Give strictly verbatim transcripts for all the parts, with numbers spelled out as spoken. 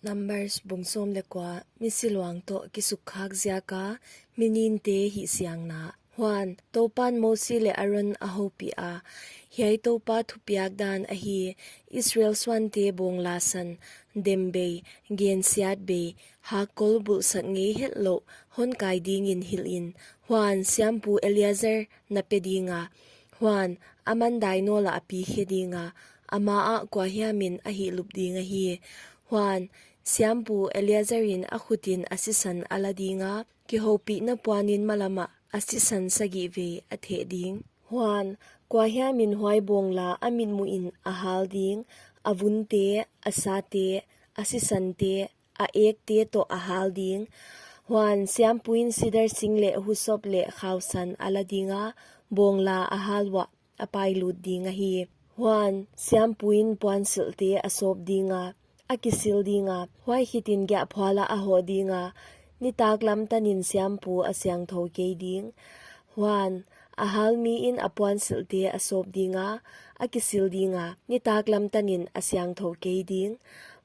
Numbers bung sawm leh kua. Misi luang toh kisukkhak ziaka mi ninte hihsiangna. Huan, Toupan Mosi leh Aron a houpih a, Hiai Toupa thupiak dan ahi: Israel suante bawngla san, dem bei, gensiat bei, hakkol bulhsak ngei hetlouh hon kai dingin hilh in. Huan, siampu Eleazar na pe dinga, huan, aman dainawl ah a pi khe dinga, ama ah kuahiamin a hihlup ding ahi. Huan, siampu Eleazarin a khutin a sisan a la dinga, kihoupihna puanin malamah a sisan sagih vei a theh ding. Huan, kuahiamin huai bawngla a mitmuhin a hal ding, a vunte, a sate, a sisante, a ekte toh a hal ding. Huan, siampuin sidar sing leh husop leh khausan a la dinga, bawngla a hal uah a pailut ding ahi. Huan, siampuin puansilhte a sawp dinga, a kisil dinga, huai khitin giahphual ah a hoh dinga, nitaklam tanin siampu a siangthou kei ding. Huan, a hal miin a puansilhte a sawp dinga, a kisil dinga, nitaklam tanin a siangthou kei ding.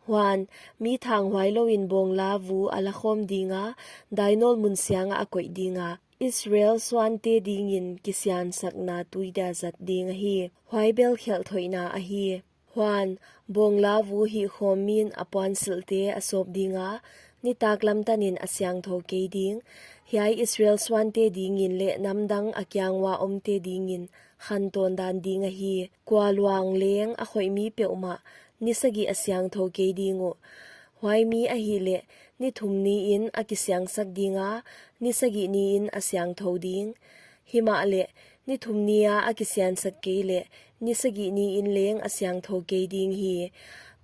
Huan, mi thanghuai louin bawngla vu a la khawm dinga, dainawl mun siangah a koih dinga, Israel suante dingin kisiansakna tui dia zat ding ahi. Huai bel khelh thoihna ahi. Huan, bawngla vu hihkhawm miin a puansilhte a sawp dinga, nitaklam tanin a siangthou kei ding. Hiai Israel suante dingin leh namdang a kiang ua omte dingin khantawn dan ding ahi. Kua luang leng a khoih mi peuhmah ni sagih a siangthou kei ding uh. Huai mi ahihleh, ni thum niin a kisiangsak dinga, ni sagih niin a siangthou ding. Himahleh, ni thum nia a kisiansak kei leh, ni sagih niin leng a siangthou kei ding hi.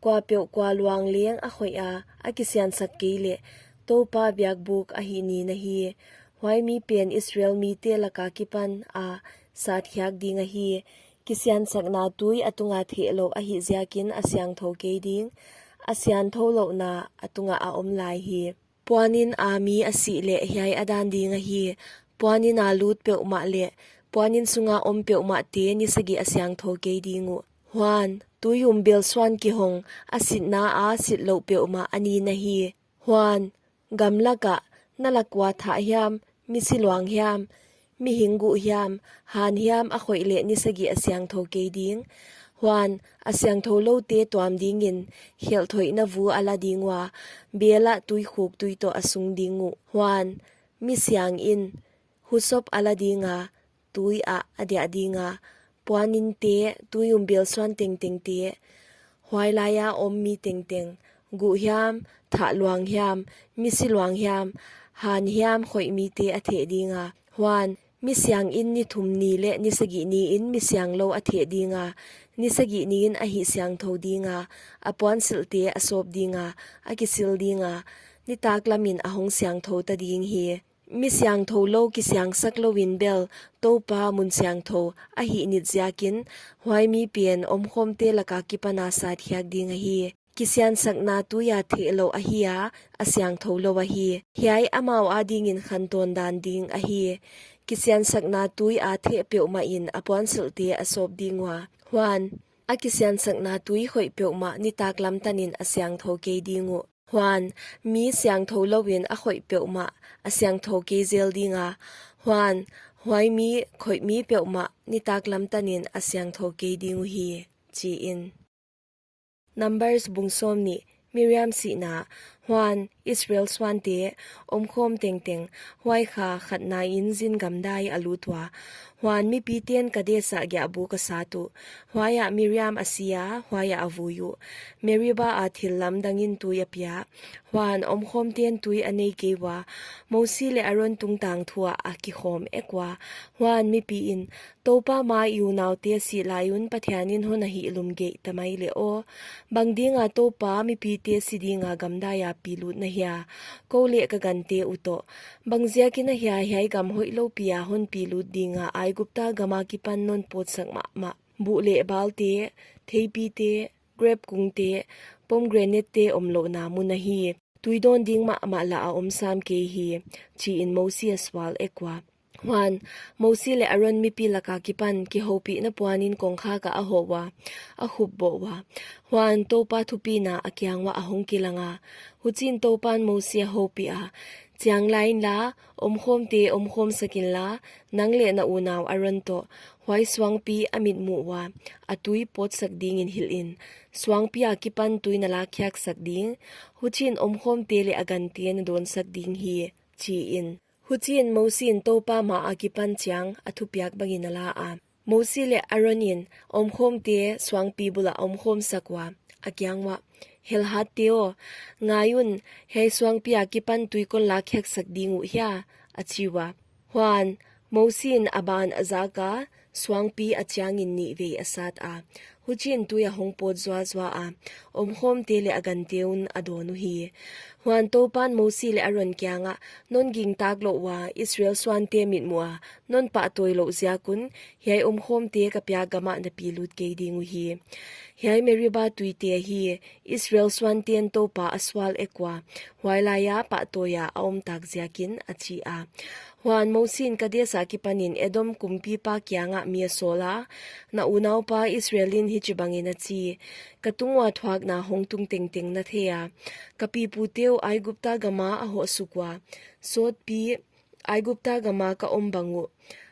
Kuapeuh kua luang leng a khoiha, a kisiansak kei leh, Toupa biakbuk a hih ni na hi. Huai mi pen Israel mite laka kipan a satkhiak ding ahi. Kisiansakna tui a tunga thehlouh ahih ziakin a siangthou kei ding. A siangthou louhna a tungah a om lai hi. Puanin a mi a sih leh hiai a dan ding ahi. Puanin a lut peuhmah leh puanin sunga om peuhmahte ni sagih a siangthou kei ding uh. Huan, tui umbel suan kihong, a sitna a sit louh peuhmah a ni na hi. Huan, gamlakah, na lak ua thah hiam, misi luang hiam, mihing guh hiam, han hiam a khoih leh ni sagih a siangthou kei ding. Huan, a siangthou loute tuam dingin, khelh thoihna vu a la ding ua, belah tuikhuk tui toh a sung ding uh. Huan, mi siangin, husop a la dinga, tui ah a diah dinga, puaninte, tui umbel suan tengtengte, huai laia om mi tengteng, guh hiam, thah luang hiam, misi luang hiam, han hiam khoih mite a theh dinga. Huan, mi siangin ni thum ni leh ni sagih niin mi sianglou a theh dinga, ni sagih niin a hihsiangthou dinga, a puansilhte a sawp dinga, a kisil dinga, nitaklamin a hong siangthou ta ding hi. Mi siangthou lou kisiangsak louin bel, Toupa mun siangthou a hih nit ziakin, huai mi pen omkhawmte laka kipana satkhiak ding ahi. Kisiansakna tuia thehlouh ahia, a siangthou lou ahi. Hiai amau adingin khantawn dan ding ahi. Kisiansakna tuia theh peuhmahin a puansilhte a sawp ding ua. Huan, a kisiansakna tui khoih peuhmah nitaklam tanin a siangthou kei ding uh. Huan, mi siangthou louin a khoih peuhmah a siangthou kei zel dinga. Huan, huai mi khoih mi peuhmah nitaklam tanin a siangthou kei ding uhi, chiin. Numbers bung sawm nih. Miriam sihna. Huan, Israel suante, omkhawm tengteng, huai kha khatnain Zin gamdai a lut ua. Huan, mipiten Kadesa giahbuk a sat uh. Huaiah Miriam a sia, huaiah a vui uh. Meriba a thillamdangin tui a pia. Huan, omkhawmten tui a nei kei ua, Mosi leh Aron tungtang thuah a kikhawm ek ua. Huan, mipiin, Toupa maah i unaute sih laiun Pathianin hon a hihlum geih ta mai leh aw. Bang dinga Toupa mipite si dinga gamdaia pilut na hia, kou leh ka gante utoh? Bang ziakin ahia hiai gam hoihlou pia hon pilut dinga Aigupta gama kipan non pawtsak mahmah, buh leh balte, theipite, grep kungte, pomgranate-te omlouhna mun ahi. Tui dawn ding mahmah lah a om sam kei hi, chiin Mosi a sual ek ua. Huan, Mosi leh Aron mipi laka kipan kihoupihna puanin kongkhak ah a hoh ua, a khupboh ua. Huan, Toupa thupina a kiang uah a hong kilang a. Huchiin Toupan Mosi a houpih a, Chiang la inla, omkhawmte omkhawmsak inla, nang leh na unau Aron toh, huai suangpi a mitmuh ua, a tui pawtsak dingin hilh in. Suangpi akipan tui na lakkhiaksak ding, huchiin omkhawmte leh a gante na dawnsak ding hi, chiin. Huchiin Mosiin Toupa ma akipan chiang a thupiak bangin a la a. Mosi leh Aronin omkhawmte suangpi bulah a omkhawmsak ua, a kiang uah, Helhatte aw, ngai un, hiai suangpi akipan tui kon lakkhiaksak ding uh hia, a chi ua. Huan, Mosiin a ban a zak a, suangpi a chiangin nihvei a sat a. Huchiin tui a hong pawt zuazua a, omkhawmte leh a gante un a dawn uhi. Huan Toupan Mosi leh Aron kiangah, Non gintak louh ua, Israel suante mitmuh a non pahtawi louh ziak un, hiai omkhawmte ka piak gamah na pi lut kei ding uhi. Hiai Meriba tuite ahi, Israel suanten Toupa a sual ek ua, huai laia pahtawi a a omtak ziakin, a chi a. Huan Mosiin Kades akipanin Edom kumpipa kiangah mi a sawl a, Na unaupa Israelin hichibangin a chi, Ka tung ua thuakna hong tung tengteng na thei a, ka pipute uh Aigupta gama a hoh suk ua, sawtpi Aigupta gama ka om bang uh,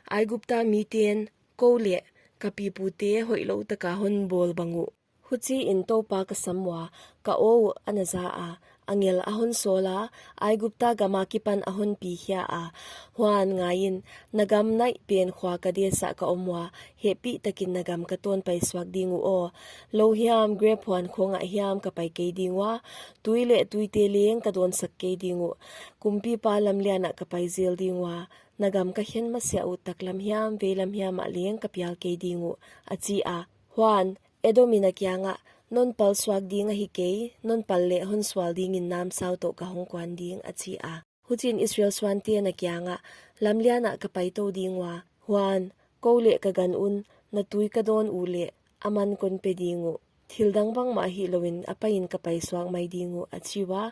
Aigupta miten kou leh ka pipute hoihlou taka hon bawl bang uh. Huchiin Toupa ka sam ua, ka aw uh a na za a, angel a hon sawl a, Aigupta gam akipan a hon pi khia a. Huan ngaiin, na gam naih pen khua Kades ah ka om ua, hehpihtakin na gam ka tawn paisuak ding uh aw. Lou hiam, grep huan khawngah hiam ka pai kei ding ua, tui leh tuite leng ka dawnsak kei ding uh. Kumpipa lamlian ah ka pai zel ding ua, na gam ka khen masiah uh taklam hiam veilam hiam ah leng ka pial kei ding uh, a chi a. Huan, Edomin a kiangah, Non palsuak ding ahi kei, non pal leh hon sual dingin namsau toh ka hong kuan ding, a chi a. Huchiin Israel suanten a kiangah, Lamlian ah ka pai tou ding ua, huan, kou leh ka gan un, na tui ka dawn uleh, aman kon pe ding uh. Thildang bangmah hihlouin a paiin ka paisuak mai ding uh, a chi ua.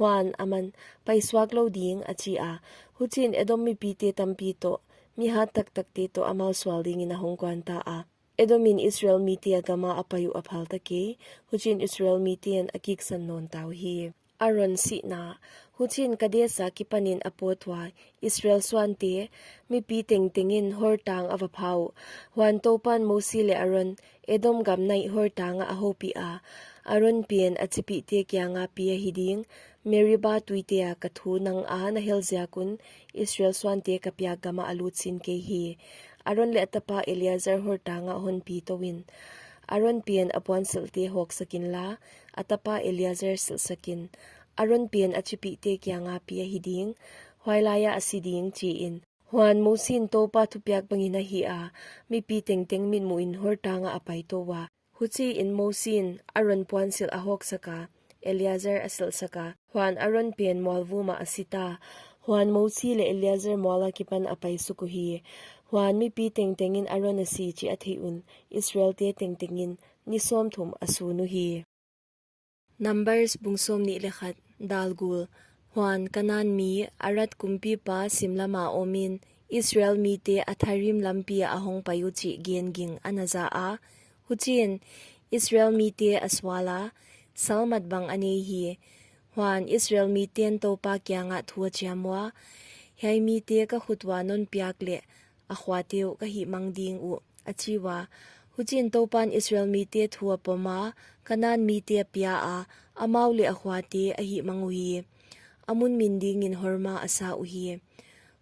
Huan, aman, Paisuak lou ding, a chi a. Huchiin Edom mipite tampi toh, mi hat taktakte toh amau sual dingin a hong kuan ta a. Edomin Israel mite a gama a pai uh a phal ta kei, huchiin Israel miten a kiksan nawn ta uhi. Aron sihna. Huchiin Kades akipanin a pawt ua, Israel suante, mipi tengtengin Hor tang a va pha uh. Huan Toupan Mosi leh Aron, Edom gam naih Hor tangah a houpih a, Aron pen a chipihte kianga pi ahi ding, Meriba tuite a ka thu nang a na hel ziak un, Israel suante ka piak gamah a lut sin kei hi. Aron leh a tapa Eleazar Hor tangah hon pi tou in. Aron pen a puansilhte hawksak inla, a tapa Eleazar silhsak in. Aron pen a chipihte kianga pi ahi ding, huai laia a si ding, chiin. Huan Mosiin Toupa thupiak bangin a hih a, mipi tengteng mitmuhin Hor tangah a pai tou ua. Huchiin Mosiin Aron puansilh a hawksak a, Eleazar a silhsak a, huan Aron pen mual vumah a si ta. Huan Mosi leh Eleazar mual akipan a pai suk uhi. Huan mipi tengtengin Aron a si chih a theih un, Israelte tengtengin ni sawmthum a sun uhi. Numbers bung sawmnih leh khat, dal gul. Huan Kanan mi, Arad kumpipa simlama omin, Israel mite Atharim lampi ah a hong pai uh chih gen ging a na za a. Huchiin, Israel mite a sual a, salmat bang a nei hi. Huan Israel miten Toupa kiangah thu a chiam ua, Hiai mite ka khut ua non piak leh, a khuate uh ka hihmang ding uh, a chi ua. Huchiin Toupan Israel mite thu a pom a, Kanan mite a pia a, amau leh a khuate a hihmang uhi. A mun min dingin Horma a sa uhi.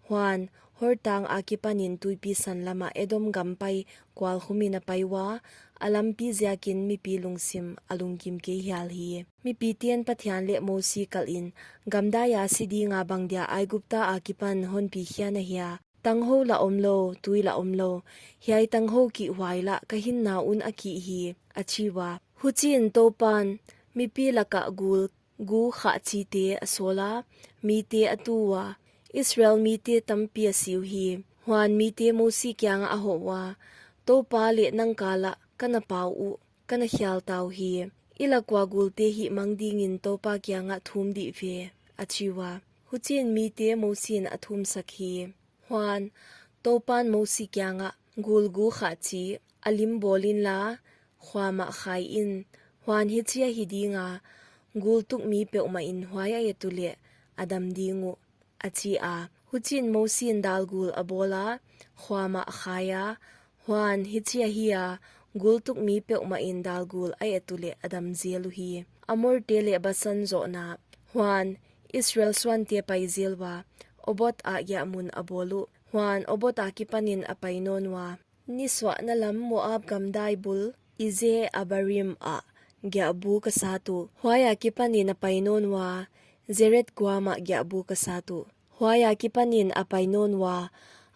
Huan, Hor tang akipanin tuipi san lamah Edom gam pai kualkhumin a pai ua, a lampi ziakin mipi lungsim a lungkim kei hial hi. Mipiten Pathian leh Mosi kalhin, Gamdaia si dinga bang dia Aigupta akipan hon pi khia na hia? Tanghou lah omlou, tui lah omlou, hiai tanghou kihhuai lah ka hinna un a kih hi, a chi ua. Huchiin Toupan, mipi lakah gul, gu khah chite a sawl a, mite a tu ua, Israel mite tampi a si uhi. Huan mite Mosi kiangah a hoh ua, Toupa leh nang kalah ka na pau uh, ka na khial ta uhi. I lak ua gulte hihmang dingin Toupa kiangah thum dih ve, a chi ua. Huchiin mite Mosiin a thumsak hi. Huan, Toupan Mosi kiangah, gul gu khah chi, a lim bawl inla, khuam ah khai in, huan hichi ahi dinga, gul tukmi peuhmah in huai a et uleh, a dam ding uh, a chi a. Huchiin Mosi in dal gul a bawl a, khuam ah a khai a, huan hichi ahi a, gul tukmi peuhmah in dal gul a et uleh a dam zel uhi. Amorte leh Basan zohna. Huan, Israel suante pai zel ua, Obot ah giahmun a bawl uh. Huan, Obot akipanin a pai nawn ua, ni suahna lam Moab gamdai bul, Ize-abarim ah giahbuk a sat uh. Huai akipanin a pai nawn ua, Zered guam ah giahbuk a sat uh. Huai akipanin a pai nawn ua,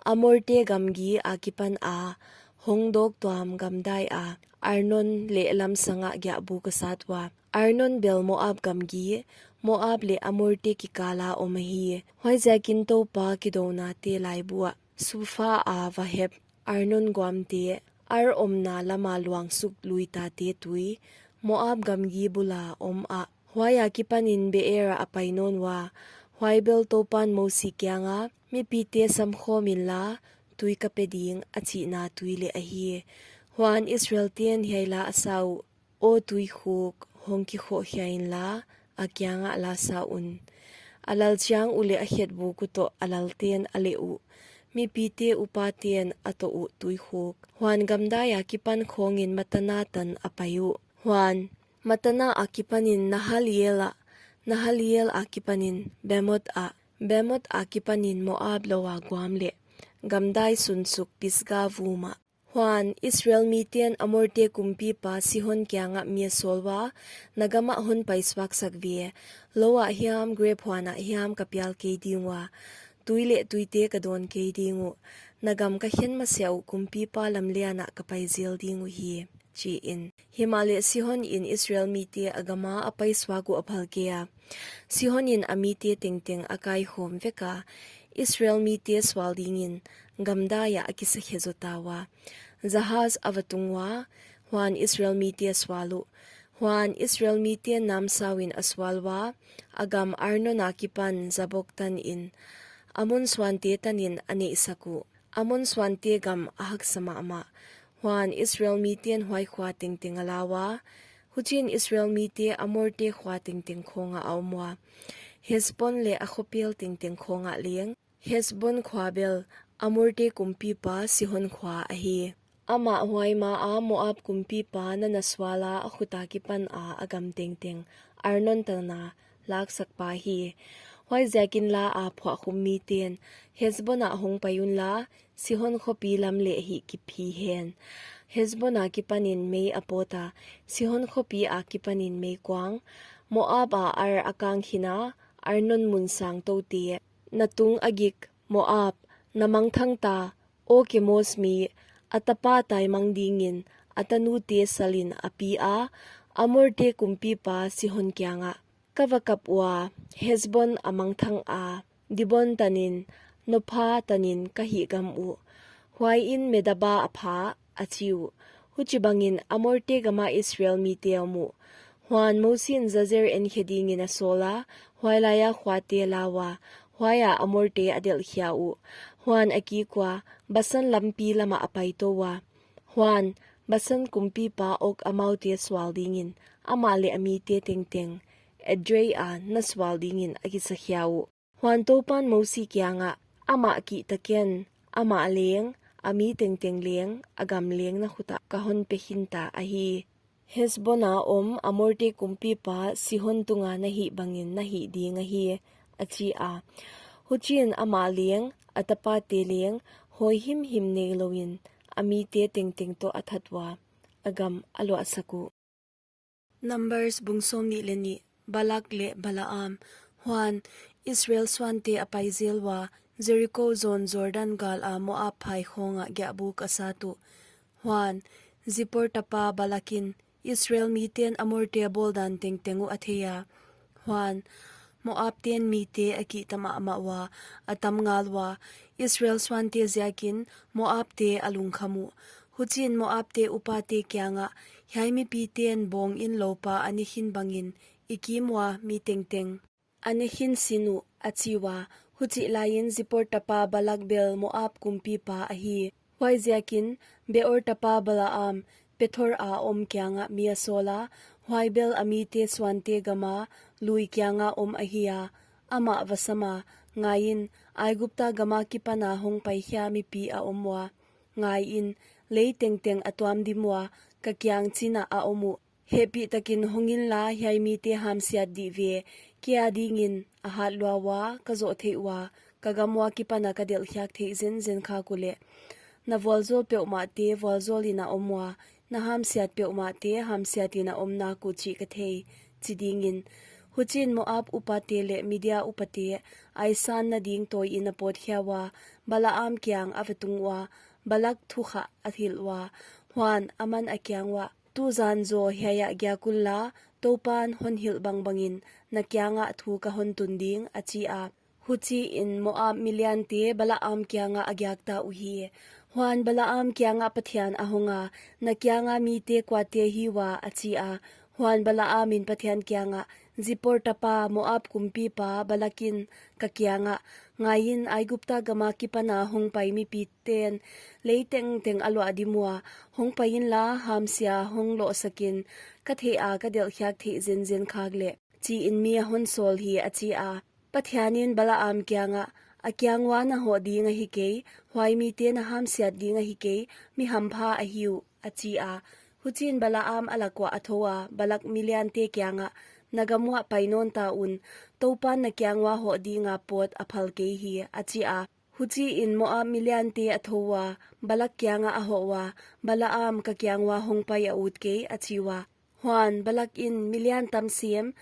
Amorte gamgi akipan a, hong dawk tuam gamdai a, Arnon lehlam sangah giahbuk a sat ua. Arnon bel Moab gamgi, Moab leh Amorte kikala om ahi. Huaiziakin Toupa kidounate laibu ah, Supha a va hep, Arnon guamte, Ar omna lama luangsuk luitate tui, Moab gamgi bula om ah. Huai akipanin Beer ah a pai nawn ua, huai bel Toupan Mosi kianga, mipite samkhawm inla, tui ka pe ding, a chihna tui leh ahi. Huan Israelten hiai la a sa uh, Aw tuikhuk, hong kikhohkhia inla, a kiangah la sa un. A lal chiang uh leh a khetbuk uh toh a lalten a leh uh, mipite upaten a toh uh tuikhuk. Huan gamdai akipan khawngin Matana tan a pai uh. Huan, Matana akipanin Nahaliel ah, Nahaliel akipanin Bamot ah, Bamot akipanin Moab lou a guam leh, gamdai sunsuk Pisga vum ah. Huan, Israel miten Amorte kumpipa Sihon kiangah mi a sawl ua, na gamah hon paisuaksak ve, lou ah hiam, grep huan ah hiam ka pial kei ding ua, tui leh tuite ka dawn kei ding uh, na gam ka khen masiah uh kumpipa lamlian ah ka pai zel ding uhi, chiin. Himahleh Sihon in Israel mite a gama a paisuak uh a phal kei a. Sihon in a mite tengteng a kaikhawm vek a, Israel mite sual dingin gamdai ah a kisakhe zota ua. Jahaz a va tung ua, huan Israel mite a sual uh. Huan Israel mite namsauin a sual ua, a gam Arnon akipan Jabok tanin, Amon suante tanin a neihsak uh. Amon suante gam a haksa mahmah. Huan Israel miten huai khua tengteng a la ua. Huchiin Israel mite Amorte khua tengteng khawngah a om ua, Hesbon leh a khopel tengteng khawngah leng. Hesbon khua bel Amorte kumpipa Sihon khua ahi. Amah huai ma a Moab kumpipa na na suala a khut akipan a a gam tengteng Arnon tana laksakpa hi. Huaiziakin la a phuahkhum miten Hesbon ah hong pai unla, Sihon khopi lam leh hihkip hi hen. Hesbon akipanin mei a pawt a, Sihon khopi akipanin meikuang, Moab a Ar a kang khin a, Arnon mun sang toute. Na tung a gik, Moab, na mangthang ta, aw Kemos mi, a tapa taimang dingin a tanute salin a pi a, Amorte kumpipa Sihon kiangah, ka va kap ua, Hesbon a mangthang a, Dibon tanin, Nopha tanin ka hihgam uh. Huaiin Medaba a pha, a chi uh. Huchibangin Amorte gama Israel mite a om uh. Huan Mosi in Jazer enkhe dingin a sawl a, huailaia khuate a la ua, huaia Amorte a delhkhia uh. Huan a kik ua, Basan lampi lamah a paitou ua. Huan, Basan kumpipa Og amaute sual dingin, amah leh a mite tengteng, Edrei a na sual dingin a kisakhia uh. Huan Toupan Mosi kiangah, amah kihta ken, amah leng, a mi tengteng leng, a gam leng na khut ah ka hon pe khinta ahi. Hesbon a om Amorte kumpipa Sihon tunga na hih bangin na hih ding ahi, a chi a. Huchiin amah leng, a tapate leng, hawi himhim neilouin, a mite tengteng toh a that ua, a gam a luahsak uh. Numbers bung sawmnih leh nih, Balak leh Balaam. Huan, Israel suante a pai zel ua, Jeriko zawn Jordan gal a Moab phai khawngah giahbuk a sat uh. Huan, Zippor tapa Balakin, Israel miten Amorte a bawldan tengteng uh a thei a. Huan, Moabten mite a kihta mahmah ua, a tam ngal ua, Israel suante ziakin Moabte a lungkham uh. Huchiin Moabte upate kiangah, hiai mipiten bawng in loupa a ne khin bangin, i kim ua mi tengteng a ne khin sin uh, a chi ua. Huchih laiin Zippor tapa Balak bel Moab kumpipa ahi. Huaiziakin Beor tapa Balaam Pethor a om kiangah mi a sawla, huai bel a mite suante gama lui kianga om ahi a, amah va sama, ngaiin, Aigupta gama kipana hongpai khia mipi a om ua. Ngaiin, lei tengteng a tuam dim ua, ka kiang chinah a om uh. Hehpihtakin hong inla, hiai mite hamsiat dih ve, kei adingin a hat lua ua, ka zoh theih ua, ka gam ua kipana ka delhkhiak theih zenzen khak uleh. Na vualzawl peuhmahte vualzawlin a om ua, na hamsiat peuhmahte hamsiatin a om nak uh chih ka thei, chi dingin. Huchiin Moab upate leh Midia upate aisanna ding tawiin a pawtkhia ua, Balaam kiang a va tung ua, Balak thu kha a hilh ua. Huan aman a kiang uah, tu zan zaw hiaiah giak unla, Toupan hon hilh bangbangin na kiangah thu ka hon tun ding, a chi a. Huchiin Moab miliante Balaam kiangah a giak ta uhi. Huan Balaam kiangah Pathian a honga, na kianga mite kuate hi ua, a chi a. Huan Balaamin Pathian kiangah, Zippor tapa Moab kumpipa Balakin ka kiangah, ngaiin, Aigupta gama kipana hongpai mipiten lei tengteng a luah dim ua, hongpai inla, hamsia hong lohsakin, ka theih a ka delhkhiak theih zenzen khak leh, chiin mi a hon sawl hi, a chi a. Pathianin Balaam kiangah, a kiang ua na hoh ding ahi kei, huai mite na hamsiat ding ahi kei, mi hampha ahi uh, a chi a. Huchiin Balaam a lak uah a thou a, Balak miliante kiangah, na gam uah pai nawn ta un, Toupan na kiang ua hoh dinga pawt a phal kei hi, a chi a. Huchiin Moab miliante a thou ua, Balak kiangah a hoh ua, Balaam, ka kiang ua hongpai a ut kei, a chi ua. Huan Balakin milian tam sem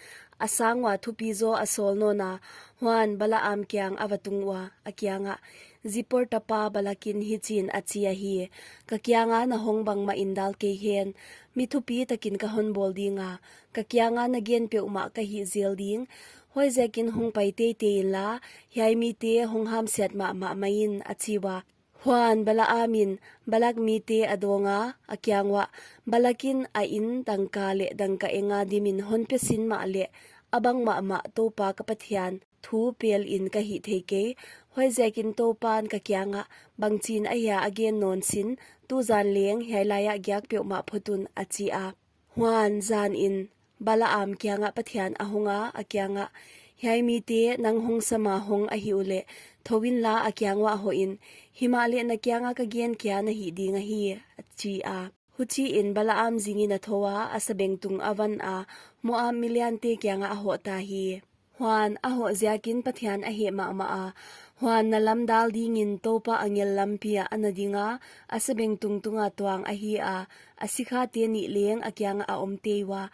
a sang ua thupi zaw a sawl nawna, huan Balaam kiang a va tung ua, a kiangah, Zippor tapa Balakin hichiin a chi ahi, ka kianga na hong bangmahin dal kei hen, mi thupi takin ka hon bawl dinga, ka kianga na gen peuhmah ka hih zel ding, huaiziakin hongpai teitei inla, hiai mite hong hamsiat mahmah mai in, a chi ua. Huan Balaamin Balak mite a dawnga, a kiang uah, Balakin a inn dangka leh dangka enga dimin hon pe sin mahleh, a bang mahmah Toupa ka Pathian thu pelin ka hih thei kei, huaiziakin Toupan ka kiangah, bangchiin ahia a gen nawn sin, tu zan leng hiai laiah giak peuhmah phot un, a chi a. Huan zanin Balaam kiangah Pathian a honga, a kiangah, hiai mite nang hong sama hong ahi uleh, thou inla a kiang uah hoh in, himahleh na kianga ka gen kia na hih ding ahi, a chi a. Huchiin Balaam zingin a thou a, a sabengtung a van a, Moab miliante kiangah a hoh ta hi. Huan a hoh ziakin Pathian a heh mahmah a. Huan na lamdal dingin Toupa angel lampi ah a na dinga, a sabengtung tunga tuang ahi a, a sikhate nih leng a kiangah a om tei ua.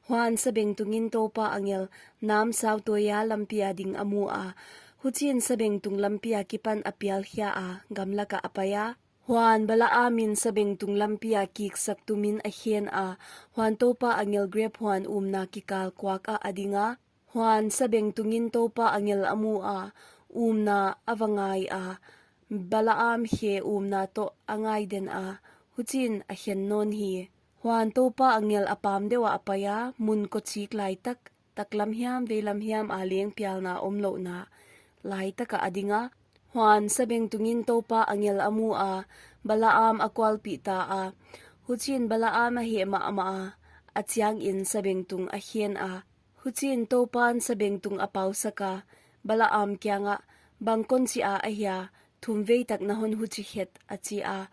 Huan sabengtungin Toupa angel namsau tawia lampi a ding a mu a. Huchiin sabengtung lampi akipan a pial khia a, gamlakah a pai a. Huan Balaamin sabengtung lampi a kiksak tumin a khen a. Huan Toupa angel grep huan umna kikal kuak ah a dinga. Huan sabengtungin Toupa angel a mu a, umna a va ngai a, Balaam khe umna toh a ngai den a, huchiin a khen nawn hi. Huan Toupa angel a pam deuh ah a pai a, mun kawchik laitak, taklam hiam veilam hiam a leng pialna omlouhna laitak ah a dinga. Huan sabengtungin Toupa angel a mu a, Balaam a kualpih ta a, huchiin Balaam a heh mahmah a, a chiangin sabengtung a khen a. Huchiin Toupan sabengtung a pausak a, Balaam kiangah, bang kon chi a ahia, thumvei tak na hon huchi khet, a chi a.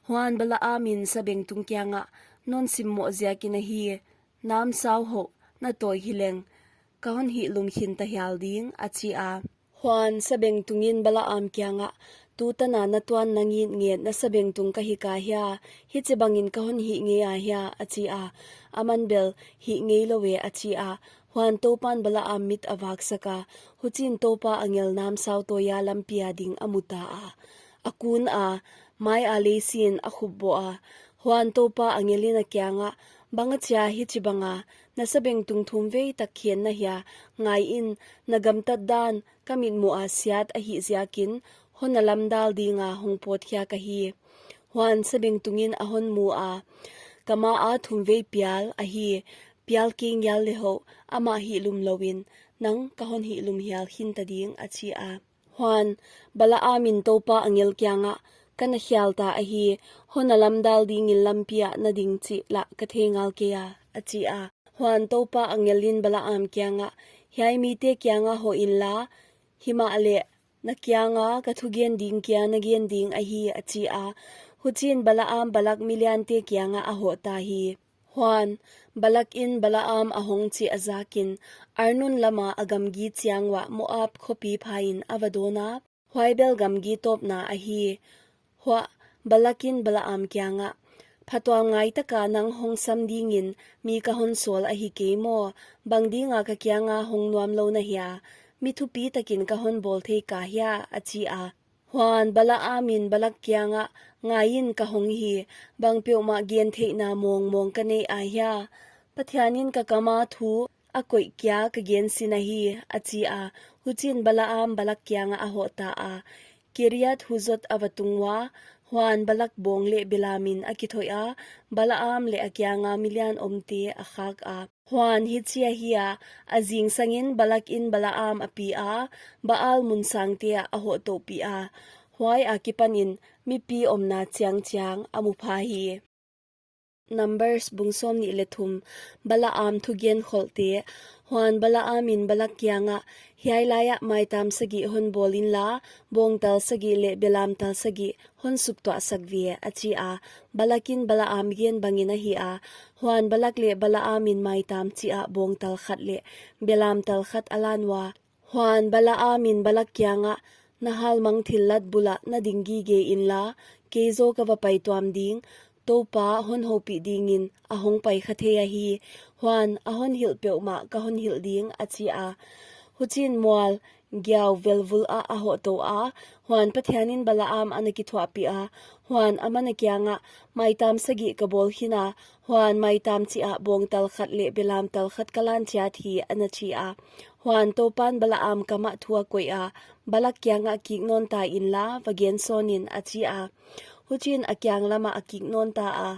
Huan Balaamin sabengtung kiangah, non simmoh ziakin ahi, namsau hoh, na tawi hileng, ka hon hihlum khin ta hial ding, a chi a. Huan sabengtungin Balaam kiangah, tutana na tuanna ngitnget na sabengtung ka hi ka hia, hichibangin ka hon hih ngei a hia, a chi a. Aman bel, hih ngei lou e, a chi a. Huan Toupan Balaam mit a vaksak a, huchiin Toupa angel namsau tawia lampi a ding a mu ta a. A kun a, mai a leisin a khupboh a. Huan Toupa angelin a kiangah, bang achia hichibanga na sabengtung thumvei tak khen na hia, ngaiin, na gamtat dan ka mitmuh a siat ahih ziakin, hon na lamdal dinga hong pawtkhia ka hi. Huan sabengtungin a hon mu a, ka maa thumvei pial ahi, pial kei ngial lehou, amah hihlum louin, nang ka hon hihlum hial khin ta ding, a chi a. Huan, Balaam in Toupa angel kiangah, Ka na khial ta ahi, hon na lamdal dingin lampi ah na ding chih lah ka thei ngal kei a, a chi a. Huan Toupa angel in Balaam kiangah, Hiai mite kiangah hoh inla, himahleh na kianga ka thugen ding kia na gen ding ahi, a chi a. Huchiin Balaam Balak miliante kiangah a hoh ta hi. Huan, Balak in Balaam a hong chih a zakin, Arnon lama a gamgi chiang uah Moab khopi phain a va dawn a, huai bel gamgi tawpna ahi. Huah, Balak in Balaam kiangah, Phatuam ngai taka nang hong sam dingin mi ka hon sawl ahi kei maw? Bang dinga ka kianga hong nuam lou na hia? Mi thupi takin ka hon bawl thei ka hia? a chi a. Huan Balaam in Balak kiangah, Ngaiin, ka hong hi, bang peuhmah gen theihna mawngmawng ka nei a hia? Pathian in ka kama thu a koih kia ka gen sin ahi, a chi a. Huchiin Balaam Balak kiangah a hoh ta a, Kiriath Huzoth a va tung ua. Huan Balak bawng leh belam in a kithoih a, Balaam leh a kianga milian omte a khak a. Huan hichi ahi a, a zingsangin Balak in Balaam a pi a, Baal mun sangte ah a hoh tohpih a. Huai akipanin mipi omna chiangchiang a mu pha hi. Numbers bung sawmnih leh thum. Balaam thugen kholhte. Huan Balaam in Balak kiangah, Hiai laiah maitam sagih hon bawl inla, bawngtal sagih leh belamtal sagih hon suktuahsak ve, a chi a. Balak in Balaam gen bangin a hih a. Huan Balak leh Balaam in maitam chih ah bawngtal khat leh belamtal khat a lan ua. Huan Balaam in Balak kiangah, Na halmang thillat bulah na ding gige inla, kei zaw ka va pai tuam ding, Toupa hon houpih dingin a hong pai kha thei ahi. Huan a hon hilh peuhmah ka hon hilh ding, a chi a. Huchiin mual giau velvul ah a hoh tou a. Huan Pathian in Balaam ana kithuahpih a. Huan aman a kiangah, Maitam sagih ka bawl khin a. Huan maitam chih ah bawngtal khat leh belamtal khat ka lan chiat hi, ana chi a. Huan Toupan Balaam kamah thu a koih a, Balak kiangah kik nawn ta inla, va gen sawnin, a chi a. Huchiin a kiang lamah a kik nawn ta a.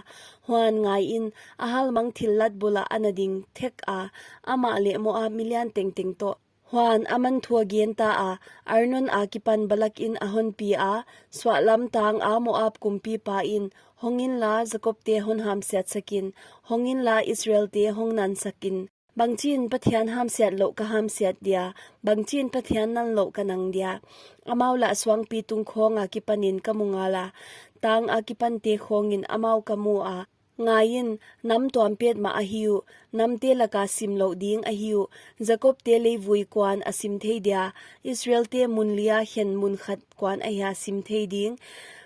Huan ngaiin, a halmang thillat bulah ana ding thek a, amah leh Moab milian tengteng toh. Huan aman thu a gen ta a, Arnon akipan Balak in a hon pi a, suahlam tang a Moab kumpipa in, Hong inla, Jakob te hon hamsiat sakin, hong inla, Israel te hong nan sakin. Bangchin Pathian hamsiat louh ka hamsiat dia, bangchin Pathian nan louh ka nan dia. Amau lah suangpi tung khawng akipanin ka mu ngal a, tang akipante khawngin amau ka mu a. Ngaiin, nam tuam petmah ahi uh, namte laka sim louh ding ahi uh, Jakob te leivui kuan a sim thei dia, Israel te mun lia khen mun khat kuan ahia sim thei ding.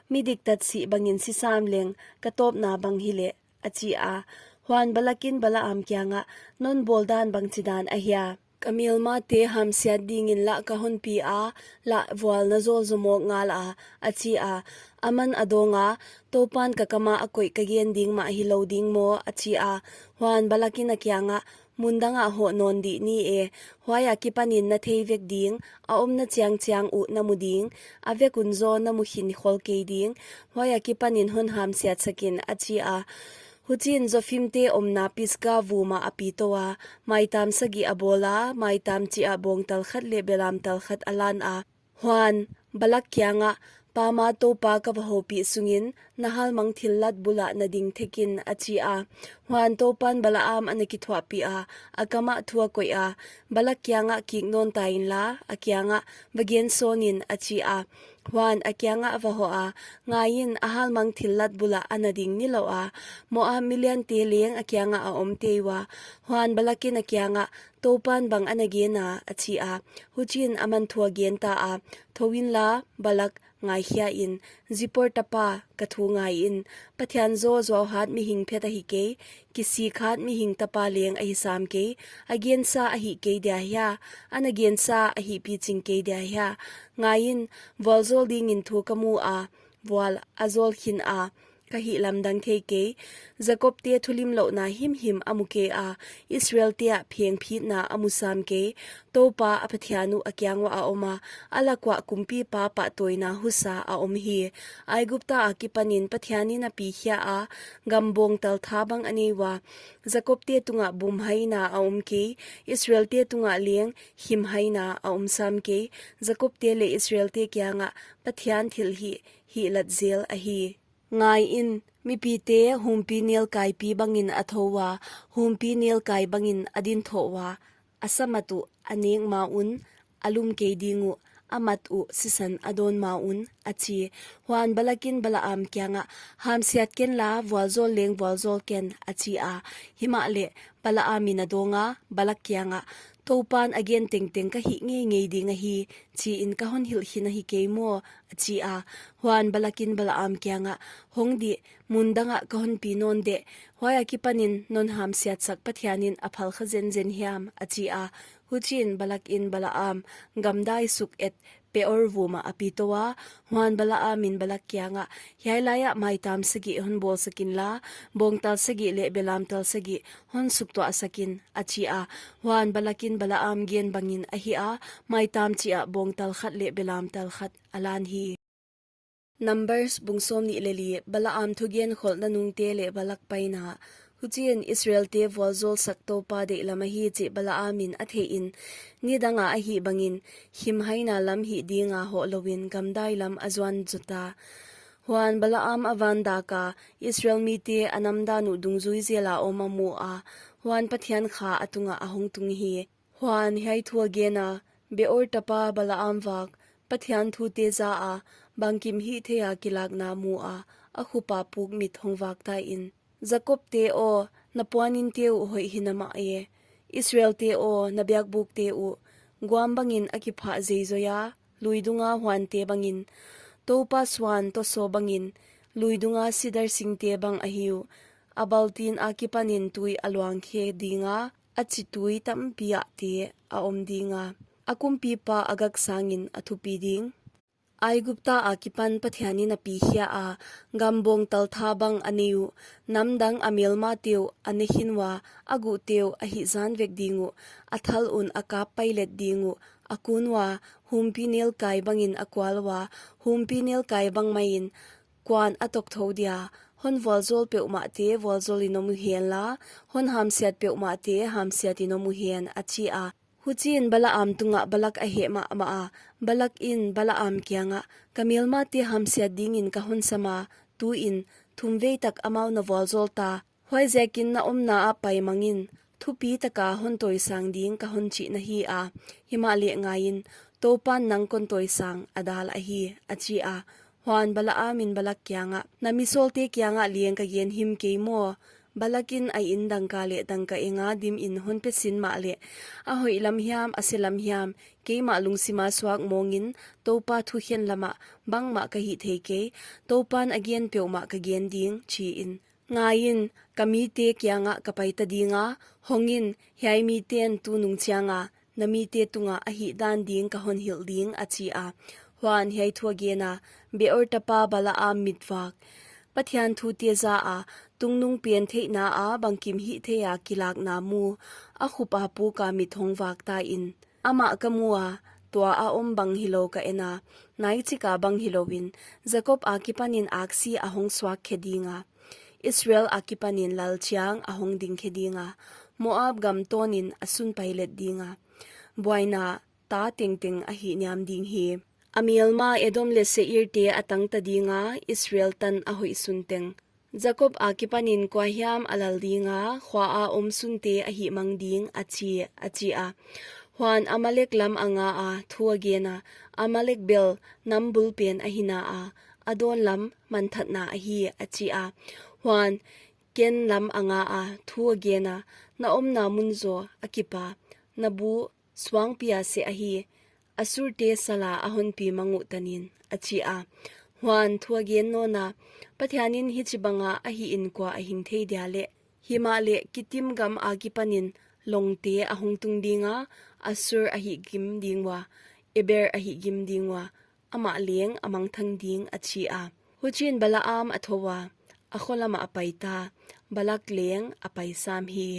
Mi diktat sih bangin si sam leng, ka tawpna bang hileh, a chi a. Huan Balak in Balaam kiangah, Non bawl dan bangchidan ahia? Ka melmate hamsiat dingin lah ka hon pi a, lah vual na zawl zaw mawk ngal a, a chi a. Aman a dawng a, Toupan ka kamah a koih ka gen ding mah hilou ding maw, a chi a. Huan Balak in a kiangah, Mun dangah hoh nawn dih ni e, huai akipanin na thei vek ding, a omna chiangchiang uh na mu ding, a vek un zaw na mu khin khol kei ding, huai akipanin hon hamsiat sakin, a chi a. Huchiin Zophim te omna Pisga vum ah a pi tou a, maitam sagih a bawl a, maitam chih ah bawngtal khat leh belamtal khat a lan a. Huan Balak kiangah, Pama Toupa ka va houpih sungin, na halmang thillat bulah na ding thekin, a chi a. Huan Toupan Balaam ana kithuahpih a, a kamah thu a koih a, Balak kiangah kik nawn ta inla, a kiangah, Va gen sawnin, a chi a. Huan a kiangah a va hoh a, ngaiin, a halmang thillat bulah ana ding nilouh a, Moab miliante leng a kiangah a om tei ua. Huan Balak in a kiangah, Toupan bang ana gen a, a chi a. Huchiin aman thu a gen ta a, Thou inla, Balak, ngaikhia in, Zippor tapa, ka thu ngaiin, Pathian zaw zuauhat mihing phet ahi kei, kisikhat mihing tapa leng ahi sam kei, a gensa ahi kei dia hia, ana gensa ahi piching kei dia hia. Ngaiin, vualzawl dingin thu ka mu a, vual a zawl khin a, ka hihlamdang thei kei. Jakob te thulimlouhna himhim a mu kei a, Israel te ah phengphitna a mu sam kei. Toupa a Pathian uh a kiang uah a om a, a lak uah kumpipa pahtawina husa a om hi. Aigupta akipanin Pathianin a pikhia a, gam bawngtal tha bang a nei ua, Jakob te tungah bumhaina a om kei, Israel te tungah leng himhaina a om sam kei. Jakob te leh Israel te kiangah Pathian thilhih hihlat zel ahi. Ngaiin, mipite humpi nelkaipi bangin a thou ua, humpi nelkai bangin a dinthoh ua, a samat uh a nek ma un, a lum kei ding uh, a mat uh sisan a dawn ma un, a chi. Huan Balakin Balaam kiangah, hamsiat ken la, vualzawl leng vualzawl ken, a chi a. Himahleh Balaamin a dawng a, Balak kiangah, Toupan a gen tengteng ka hih ngeingei ding ahi, chiin ka hon hilh khin ahi kei maw, a chi a. Huan Balakin Balaam kiangah, hong dih, mun dangah ka hon pi nawn deh, huai akipanin non hamsiatsak Pathianin a phal kha zenzen hiam, a chi a. Huchiin Balakin Balaam gamdai suk et Peor vum ah a pi tou a. Huan Balaamin Balak kiangah, hiai laiah maitam sagih hon bawlsak inla, bawngtal sagih leh belamtal sagih hon suktuahsak in, a chi a. Huan Balakin Balaam gen bangin a hih a, maitam chih ah bawngtal khat leh belamtal khat a lan hi. Numbers bung sawmnih leh li. Balaam thugen kholhna nungte leh Balak paina. Huchiin Israel te vualzawlsak Toupa deihlam ahi chih Balaamin a theihin, nidanga a hih bangin, himhaina lam hih dinga hoh louin gamdai lam a zuan zota. Huan Balaam a van dak a, Israel mite a namdan uh dungzui zela om a mu a, huan Pathian kha a tungah a hong tung hi. Huan hiai thu a gen a, Beor tapa Balaam vak, Pathian thute za a, bangkim hihtheia kilakna mu a, a khupa puk mit hong vak ta in. Jakob te aw, na puaninte uh hoih hi na mah e. Israel te aw, na biakbuk te uh, guam bangin a kiphah zeizoi a, lui dunga huante bangin. Toupa suan tosaw bangin, lui dunga sidar singte bang ahi uh. A baltin akipanin tui a luang khe dinga, a chitui tampi ah te a om dinga, a kumpipa Agag sangin a thupi ding. Aigupta akipan Pathianin a pikhia a, gam bawngtal tha bang a nei uh, namdang a melmate uh a ne khin ua, a guhte uh a hihzan vek ding uh, a thal un a kap pailet ding uh, a kun ua, humpi nelkai bangin a kual ua, humpi nelkai bang maiin kuan a tok thou dia, hon vualzawl peuhmahte vualzawlin om uhen la, hon hamsiat peuhmahte hamsiatin om uhen, a chi a. Huchiin Balaam tungah Balak a heh mahmah a, Balakin Balaam kiangah, ka melmate hamsiat dingin ka hon sam a, tuin, thumvei tak amau na vualzawl ta, huaiziakin na omna ah paimangin, thupi taka hon tawisang ding ka hon chih na hi a, himahleh ngaiin, Toupan nang kon tawisang a dal ahi, a chi a. Huan Balaamin Balak kiangah, na misawlte kiangah leng ka gen him kei maw? Balakin a in dangka leh dangka enga dimin hon pe sin mahleh, a hoih lam hiam, a se lam hiam, keimah lungsima suak mawngin, Toupa thukhen lamah, bangmah ka hih thei kei, Toupan a gen peuhmah ka gen ding, chiin. Ngaiin, ka mite kiangah ka pai ta dinga, hongin, hiai miten tunung chianga, na mite tungah a hihdan ding ka hon hilh ding, a chi a. Huan hiai thu a gen a, Beor tapa Balaam mitvak. Pathian thute za a, tungnungpen theihna a bangkim hihtheia kilakna mu, a khupa puka mit hong vak ta in. Amah ka mu a, tua a om bang hilou ka en a, naichika bang hilouin, Jakob akipanin aksi a hong suak khe dinga. Israel akipanin lalchiang a hong ding khe dinga, Moab gam tawnin a sun pailet dinga. Buaina ta tengteng a hihniam ding hi. A melma Edom leh Seir te a tang ta dinga, Israel tan a hoih sun teng. Jakob akipanin kuahiam a lal dinga, khua a om sunte a hihmang ding, a chi, a chi a. Huan Amalek lam a nga a, thu a gen a, Amalek bel nam bulpen ahi na a, a dawn lam manthatna ahi, a chi a. Huan Ken lam a nga a, thu a gen a, na omna mun zaw a kipa, na bu suangpi a seh ahi, Asur te sala a hon pi mang uh tanin, a chi a. Huan thu a gen nawn a, Pathianin hichibanga a hihin kua a hing thei dia leh, himahleh Kitim gam akipanin longte a hong tung dinga, Asur a hihgim ding ua, Eber a hihgim ding ua, amah leng a mangthang ding, a chi a. Huchiin Balaam a thou a, a kho lamah a paita, Balak leng a pai sam hi.